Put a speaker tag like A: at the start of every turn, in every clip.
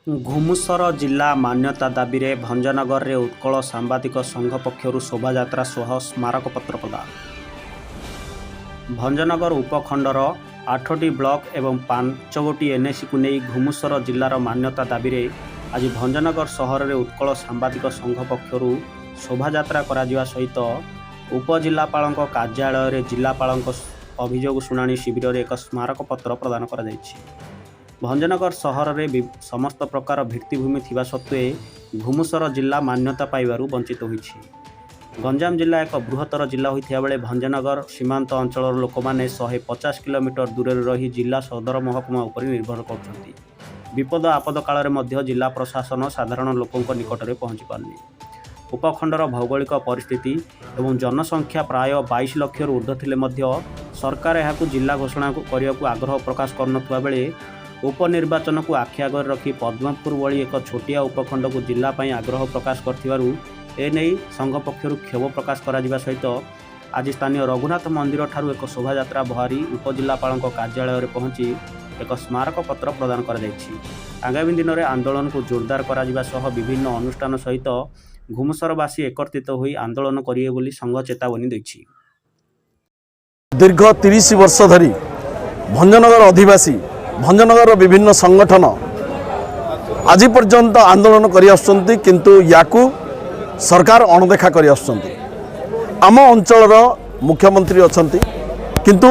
A: ଘୁମୁସର ଜିଲ୍ଲା ମାନ୍ୟତା ଦାବିରେ ଭଞ୍ଜନଗରରେ ଉତ୍କଳ ସାମ୍ବାଦିକ ସଂଘ ପକ୍ଷରୁ ଶୋଭାଯାତ୍ରା ସହ ସ୍ମାରକପତ୍ର ପ୍ରଦାନ। ଭଞ୍ଜନଗର ଉପଖଣ୍ଡର 8ଟି ବ୍ଲକ ଏବଂ 5ଗୋଟି ଏନ୍ଏସିକୁ ନେଇ ଘୁମୁସର ଜିଲ୍ଲାର ମାନ୍ୟତା ଦାବିରେ ଆଜି ଭଞ୍ଜନଗର ସହରରେ ଉତ୍କଳ ସାମ୍ବାଦିକ ସଂଘ ପକ୍ଷରୁ ଶୋଭାଯାତ୍ରା କରାଯିବା ସହିତ ଉପଜିଲ୍ଲାପାଳଙ୍କ କାର୍ଯ୍ୟାଳୟରେ ଜିଲ୍ଲାପାଳଙ୍କ ଅଭିଯୋଗ ଶୁଣାଣି ଶିବିରରେ ଏକ ସ୍ମାରକପତ୍ର ପ୍ରଦାନ କରାଯାଇଛି। ଭଞ୍ଜନଗର ସହରରେ ସମସ୍ତ ପ୍ରକାର ଭିତ୍ତିଭୂମି ଥିବା ସତ୍ତ୍ୱେ ଘୁମୁସର ଜିଲ୍ଲା ମାନ୍ୟତା ପାଇବାରୁ ବଞ୍ଚିତ ହୋଇଛି। ଗଞ୍ଜାମ ଜିଲ୍ଲା ଏକ ବୃହତ୍ତର ଜିଲ୍ଲା ହୋଇଥିବା ବେଳେ ଭଞ୍ଜନଗର ସୀମାନ୍ତ ଅଞ୍ଚଳର ଲୋକମାନେ 150 କିଲୋମିଟର ଦୂରରେ ରହି ଜିଲ୍ଲା ସଦର ମହକୁମା ଉପରେ ନିର୍ଭର କରୁଛନ୍ତି। ବିପଦ ଆପଦ କାଳରେ ମଧ୍ୟ ଜିଲ୍ଲା ପ୍ରଶାସନ ସାଧାରଣ ଲୋକଙ୍କ ନିକଟରେ ପହଞ୍ଚି ପାରୁନି। ଉପଖଣ୍ଡର ଭୌଗୋଳିକ ପରିସ୍ଥିତି ଏବଂ ଜନସଂଖ୍ୟା ପ୍ରାୟ 22 ଲକ୍ଷରୁ ଉର୍ଦ୍ଧ୍ୱ ଥିଲେ ମଧ୍ୟ ସରକାର ଏହାକୁ ଜିଲ୍ଲା ଘୋଷଣା କରିବାକୁ ଆଗ୍ରହ ପ୍ରକାଶ କରୁନଥିବା ବେଳେ ଉପନିର୍ବାଚନକୁ ଆଖି ଆଗରେ ରଖି ପଦ୍ମପୁର ଭଳି ଏକ ଛୋଟିଆ ଉପଖଣ୍ଡକୁ ଜିଲ୍ଲା ପାଇଁ ଆଗ୍ରହ ପ୍ରକାଶ କରିଥିବାରୁ ଏନେଇ ସଂଘ ପକ୍ଷରୁ କ୍ଷୋଭ ପ୍ରକାଶ କରାଯିବା ସହିତ ଆଜି ସ୍ଥାନୀୟ ରଘୁନାଥ ମନ୍ଦିରଠାରୁ ଏକ ଶୋଭାଯାତ୍ରା ବାହାରି ଉପଜିଲ୍ଲାପାଳଙ୍କ କାର୍ଯ୍ୟାଳୟରେ ପହଞ୍ଚି ଏକ ସ୍ମାରକପତ୍ର ପ୍ରଦାନ କରାଯାଇଛି। ଆଗାମୀ ଦିନରେ ଆନ୍ଦୋଳନକୁ ଜୋରଦାର କରାଯିବା ସହ ବିଭିନ୍ନ ଅନୁଷ୍ଠାନ ସହିତ ଘୁମୁସରବାସୀ ଏକତ୍ରିତ ହୋଇ ଆନ୍ଦୋଳନ କରିବେ ବୋଲି ସଂଘ ଚେତାବନୀ ଦେଇଛି।
B: ଦୀର୍ଘ 30 ବର୍ଷ ଧରି ଭଞ୍ଜନଗର ଅଧିବାସୀ, ଭଞ୍ଜନଗରର ବିଭିନ୍ନ ସଂଗଠନ ଆଜି ପର୍ଯ୍ୟନ୍ତ ଆନ୍ଦୋଳନ କରିଆସୁଛନ୍ତି, କିନ୍ତୁ ୟାକୁ ସରକାର ଅଣଦେଖା କରିଆସୁଛନ୍ତି। ଆମ ଅଞ୍ଚଳର ମୁଖ୍ୟମନ୍ତ୍ରୀ ଅଛନ୍ତି, କିନ୍ତୁ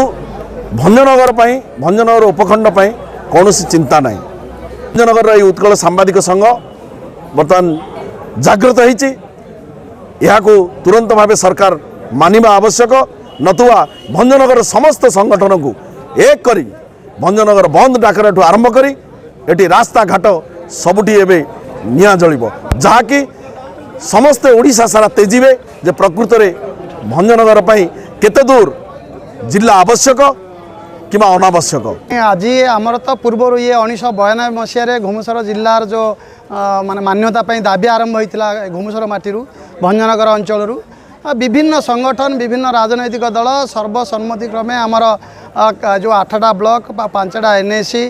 B: ଭଞ୍ଜନଗର ପାଇଁ, ଭଞ୍ଜନଗର ଉପଖଣ୍ଡ ପାଇଁ କୌଣସି ଚିନ୍ତା ନାହିଁ। ଭଞ୍ଜନଗରର ଏହି ଉତ୍କଳ ସାମ୍ବାଦିକ ସଂଘ ବର୍ତ୍ତମାନ ଜାଗ୍ରତ ହେଇଛି। ଏହାକୁ ତୁରନ୍ତ ଭାବେ ସରକାର ମାନିବା ଆବଶ୍ୟକ, ନତୁବା ଭଞ୍ଜନଗର ସମସ୍ତ ସଂଗଠନକୁ ଏକ କରି ଭଞ୍ଜନଗର ବନ୍ଦ ଡାକରାଠୁ ଆରମ୍ଭ କରି ଏଠି ରାସ୍ତାଘାଟ ସବୁଠି ଏବେ ନିଆଁ ଜଳିବ, ଯାହାକି ସମସ୍ତେ ଓଡ଼ିଶା ସାରା ତେଜିବେ ଯେ ପ୍ରକୃତରେ ଭଞ୍ଜନଗର ପାଇଁ କେତେ ଦୂର ଜିଲ୍ଲା ଆବଶ୍ୟକ କିମ୍ବା ଅନାବଶ୍ୟକ।
C: ଆଜି ଆମର ତ ପୂର୍ବରୁ ଇଏ 1992 ମସିହାରେ ଘୁମୁସର ଜିଲ୍ଲାର ଯେଉଁ ମାନେ ମାନ୍ୟତା ପାଇଁ ଦାବି ଆରମ୍ଭ ହୋଇଥିଲା ଘୁମୁସର ମାଟିରୁ, ଭଞ୍ଜନଗର ଅଞ୍ଚଳରୁ। ବିଭିନ୍ନ ସଂଗଠନ, ବିଭିନ୍ନ ରାଜନୈତିକ ଦଳ ସର୍ବସମ୍ମତି କ୍ରମେ ଆମର ଯେଉଁ 8ଟା ବ୍ଲକ ବା 5ଟା ଏନ୍ଏସି,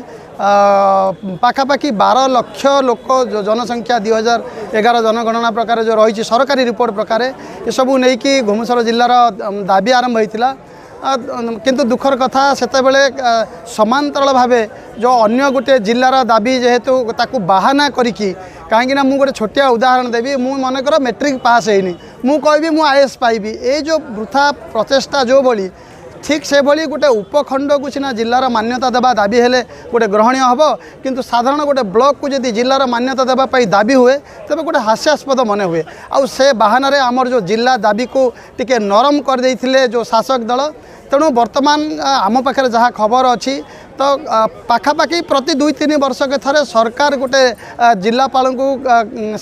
C: ପାଖାପାଖି 12 ଲକ୍ଷ ଲୋକ, ଯେଉଁ ଜନସଂଖ୍ୟା 2011 ଜନଗଣନା ପ୍ରକାର ଯେଉଁ ରହିଛି, ସରକାରୀ ରିପୋର୍ଟ ପ୍ରକାରେ, ଏସବୁ ନେଇକି ଘୁମୁସର ଜିଲ୍ଲାର ଦାବି ଆରମ୍ଭ ହୋଇଥିଲା। କିନ୍ତୁ ଦୁଃଖର କଥା, ସେତେବେଳେ ସମାନ୍ତରାଳ ଭାବେ ଯେଉଁ ଅନ୍ୟ ଗୋଟିଏ ଜିଲ୍ଲାର ଦାବି ଯେହେତୁ ତାକୁ ବାହାନା କରିକି, କାହିଁକିନା ମୁଁ ଗୋଟେ ଛୋଟିଆ ଉଦାହରଣ ଦେବି। ମୁଁ ମନେକର ମେଟ୍ରିକ୍ ପାସ୍ ହେଇନି, ମୁଁ କହିବି ମୁଁ ଆଇଏଏସ୍ ପାଇବି। ଏଇ ଯେଉଁ ବୃଥା ପ୍ରଚେଷ୍ଟା ଯେଉଁଭଳି, ଠିକ୍ ସେଭଳି ଗୋଟେ ଉପଖଣ୍ଡକୁ ସିନା ଜିଲ୍ଲାର ମାନ୍ୟତା ଦେବା ଦାବି ହେଲେ ଗୋଟେ ଗ୍ରହଣୀୟ ହେବ, କିନ୍ତୁ ସାଧାରଣ ଗୋଟେ ବ୍ଲକକୁ ଯଦି ଜିଲ୍ଲାର ମାନ୍ୟତା ଦେବା ପାଇଁ ଦାବି ହୁଏ, ତେବେ ଗୋଟେ ହାସ୍ୟାସ୍ପଦ ମନେ ହୁଏ। ଆଉ ସେ ବାହାନାରେ ଆମର ଯେଉଁ ଜିଲ୍ଲା ଦାବିକୁ ଟିକେ ନରମ କରିଦେଇଥିଲେ ଯେଉଁ ଶାସକ ଦଳ। ତେଣୁ ବର୍ତ୍ତମାନ ଆମ ପାଖରେ ଯାହା ଖବର ଅଛି ତ ପାଖାପାଖି ପ୍ରତି 2-3 ବର୍ଷକେ ଥରେ ସରକାର ଗୋଟେ ଜିଲ୍ଲାପାଳଙ୍କୁ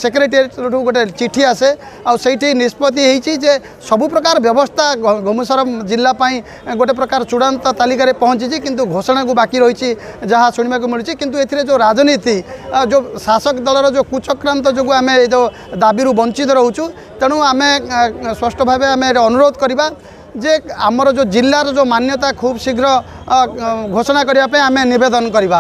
C: ସେକ୍ରେଟେରିଏଟ୍ରୁ ଗୋଟେ ଚିଠି ଆସେ। ଆଉ ସେଇଠି ନିଷ୍ପତ୍ତି ହେଇଛି ଯେ ସବୁ ପ୍ରକାର ବ୍ୟବସ୍ଥା ଘୁମୁସର ଜିଲ୍ଲା ପାଇଁ ଗୋଟେ ପ୍ରକାର ଚୂଡ଼ାନ୍ତ ତାଲିକାରେ ପହଞ୍ଚିଛି, କିନ୍ତୁ ଘୋଷଣାକୁ ବାକି ରହିଛି, ଯାହା ଶୁଣିବାକୁ ମିଳୁଛି। କିନ୍ତୁ ଏଥିରେ ଯେଉଁ ରାଜନୀତି, ଯେଉଁ ଶାସକ ଦଳର ଯେଉଁ କୁଚକ୍ରାନ୍ତ ଯୋଗୁଁ ଆମେ ଏ ଯେଉଁ ଦାବିରୁ ବଞ୍ଚିତ ରହୁଛୁ। ତେଣୁ ଆମେ ସ୍ପଷ୍ଟ ଭାବେ ଆମେ ଏଠି ଅନୁରୋଧ କରିବା ଯେ ଆମର ଯେଉଁ ଜିଲ୍ଲାର ଯେଉଁ ମାନ୍ୟତା ଖୁବ୍ ଶୀଘ୍ର ଘୋଷଣା କରିବା ପାଇଁ ଆମେ ନିବେଦନ କରିବା।